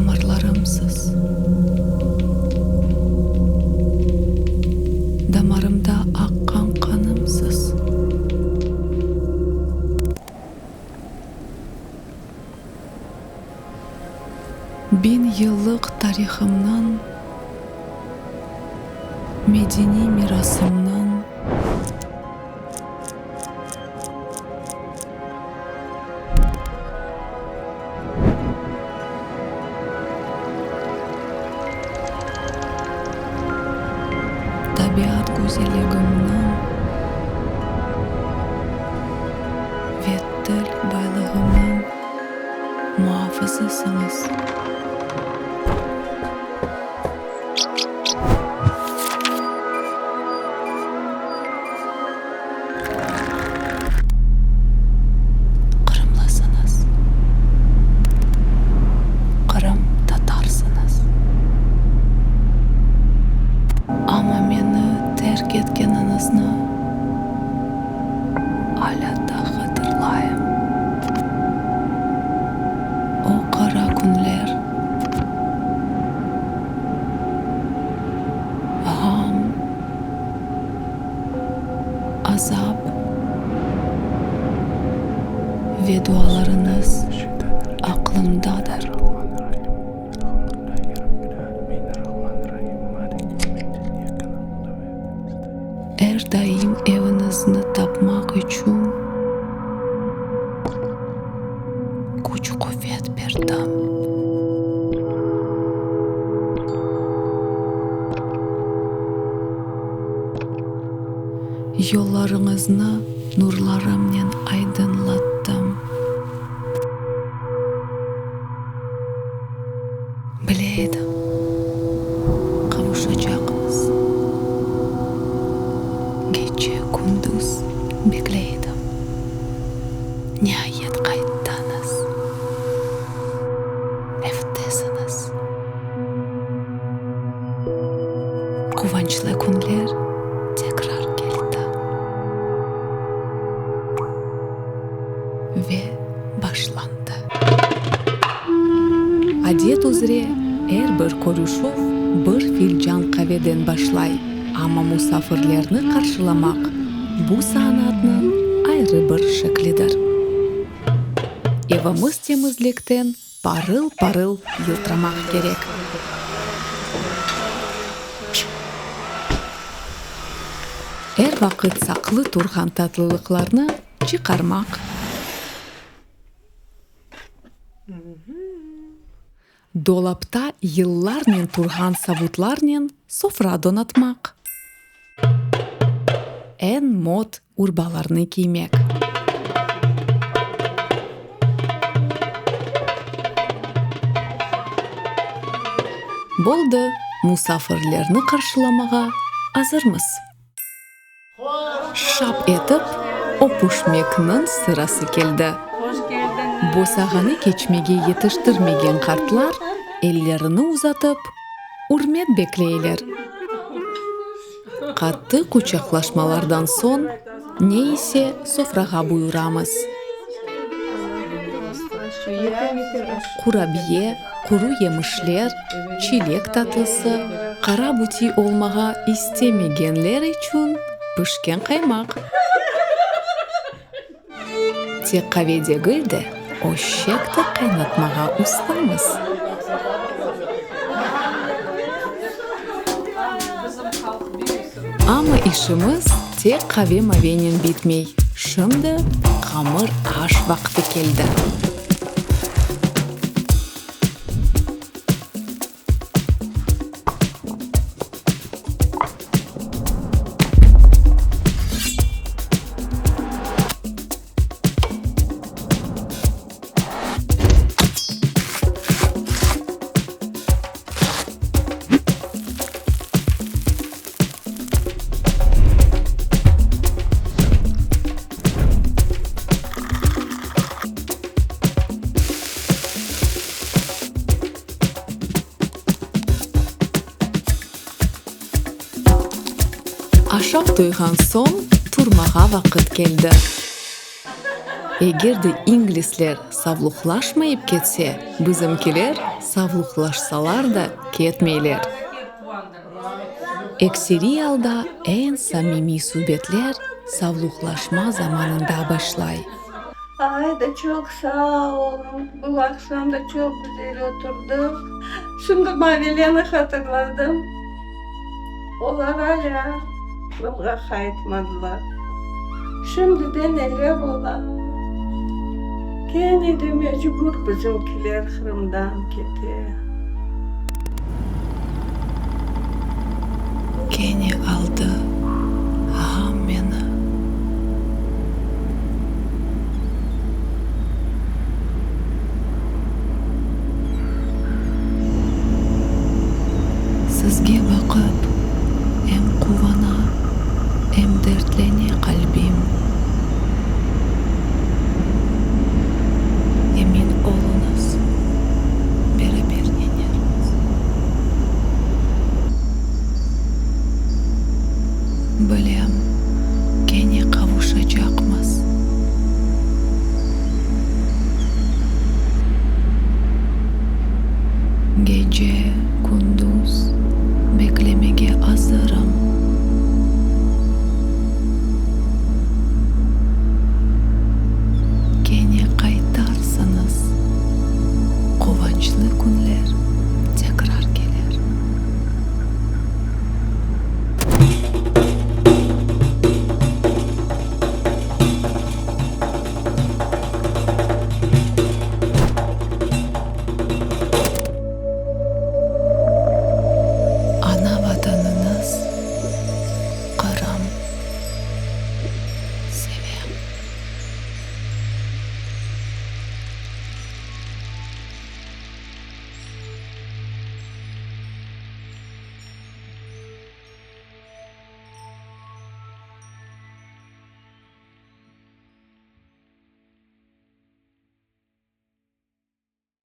Tamırlarımsız. Damarımda aqqan qanımsız. Biñ yıllıq tarihımnıñ, medeniy mirasımnıñ. Tabiat güzelligimniñ ve til baylığımnıñ muafızısıñız. Qırımlısıñız, qırımtatarsıñız. Amma meni terk etkeniñizni alâ da hatırlayım. O qara künler, ğam. Azap ve dualarıñız aqlımdadır. Er daim eviñizni tapmaq içün küç-quvet berdim. Yollarıñıznı nurlarımnen aydınlattım. Bile edim, qavuşacaqmız. Gece-kündüz bekley edim. Niayet qayttıñız. Evdesiñiz. Quvançlı künler tekrar keldi ve başlandı. Adet üzre, er bir körüşüv bir filcan qaveden başlay, amma musafirlerni qarşılamaq, bu sanatnıñ ayrı bir şeklidir. Evimiz temizlikten parıl-parıl yıltıramaq kerek. Er vaqıt saqlı turğan tatlılıqlarnı çıqarmaq. Dolapta yıllarnen turğan savutlarnen sofra donatmaq. Eñ mot urbalarnı kiymek. Boldı, musafirlerni qarşılamağa azırmız. Şap etip öpüşmekniñ sırası keldi. Bosağanı keçmege yetiştirmegen qartlar ellerini uzatıp, ürmet bekleyler. Qattı quçaqlaşmalardan soñ, ne ise sofrağa buyuramız. Qurabiye, quru yemişler, çilek tatlısı, qara bütiy olmağa istemegenler içün pişken qaymaq. Tek qave degil de, öşek de qaynatmağa ustamız. Amma işimiz tek qave-mavenen bitmey, şimdi qamır aş vaqtı keldi. Aşap toyğan soñ, turmağa vaqıt keldi. Eger de inglizler savluqlaşmayıp ketse, bizimkiler savluqlaşsalar da ketmeyler. Ekseriy alda eñ samimiy subetler savluqlaşma zamanında başlay. Ayda, çoq sağ oluñ, bu aqşam da çoq güzel oturdıq. Şimdi Mavileni hatırladım. Olar alâ Qırımğa qaytmadılar. Şimdi de neler ola? Kene de mecbur bizimkiler Qırımdan kete. Kene aldı ğam meni. Sizge baqıp, em quvana, em dertlene qalbim. Emin oluñız, beraber yeñermiz. Bilem, kene qavuşacaqmız. Gece, kündüz beklemege azırım.